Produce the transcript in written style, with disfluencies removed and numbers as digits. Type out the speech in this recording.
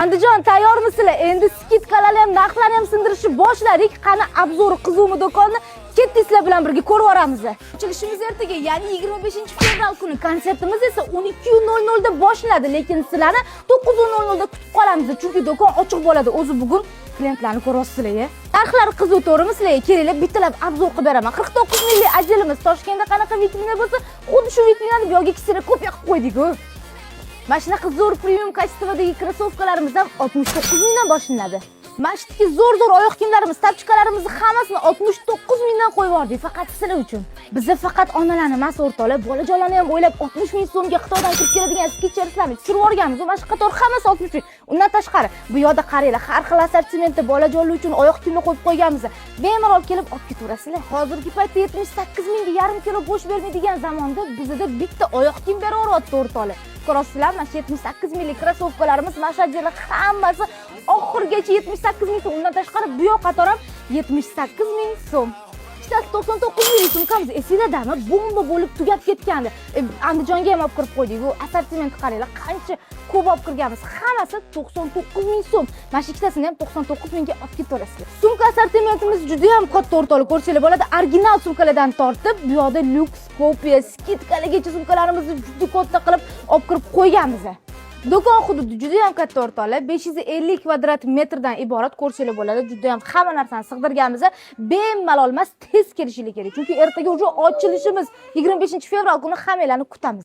Andijon, tayyormisizlar? Endi скидка larni ham, narxlarni ham sindirishni boshladik. Qani, обзор qizuvmi do'konni? Ketdik, sizlar bilan birga ko'rib yuboramiz. Ochilishimiz ertaga, ya'ni 25 fevral kuni. Konsertimiz esa 12:00 da boshlanadi, lekin sizlarni 9:00 da kutib qolamiz, chunki do'kon ochiq bo'ladi. O'zi bugun klientlarni ko'ryapsizlar, ya. Narxlar qiziq, to'g'rimi sizlarga? Kelinglar, bittalab обзор qilib beraman. 49 minglik отдел imiz. Toshkentda qanaqa vitrina bo'lsa, xuddi shu vitrinani bu yoqga ксерокопия qilib qo'ydik-ku. Mana shunaqa zo'r premium качество dagi krossovkalarimiz ham 69 mingdan boshlanadi. Mana shu zo'r zo'r oyoq kiyimlarimiz, тапочка larimizni hammasini 69 mingdan qo'yib yubordik faqat sizlar uchun. Biza faqat onalarni emas, o'rtoqlar, bolajonlarni ham o'ylab 60 ming so'mga Xitoydan kirib keladigan Skecherslarni tushirib yuborganmiz. Mana shu qator hammasi 60 ming. Undan tashqari, bu yoqda qaranglar, har xil assortimentda bolajonlar uchun oyoq kiyimlar qo'yib qo'yganmiz. Bemalol kelib olib ketaverasizlar. Hozirgi paytda 78 mingga yarim kilo go'sht bermaydigan zamonda bizda bitta oyoq kiyim beraveryapti, o'rtoqlar. Ko'rasizlar, mana shu 78 minglik krossovkalarimiz, mana shu yerlar hammasi oxirigacha 78 ming so'm. Undan tashqari, bu yoq qator ham 78 ming so'm. Ikkitasi 99 minglik sumkamiz esinglardami? Bomba bo'lib tugab ketgandi. Andijonga ham olib kirib qo'ydik. U assortiment qaranglar, qancha ko'p olib kirganmiz. Hammasi 99 ming so'm. Mana shu ikkitasini ham 99 mingga olib ketaverasizlar. Sumka assortimentimiz juda ham katta, o'rtoqlar, ko'rsanglar bo'ladi. Original sumkalardan tortib, bu yoqda lyuks, kopiya, скидка largacha sumkalarimizni juda katta qilib olib kirib qo'yganmiz. Do'kon hududi juda ham katta, o'rtoqlar, 550 kvadrat metrdan iborat, ko'rsanglar bo'ladi. Juda ham hamma narsani sig'dirganmiz. Bemalol emas, tez kelishinglar kerak, chunki ertaga уже ochilishimiz, 25 fevral kuni hammanglarni kutamiz.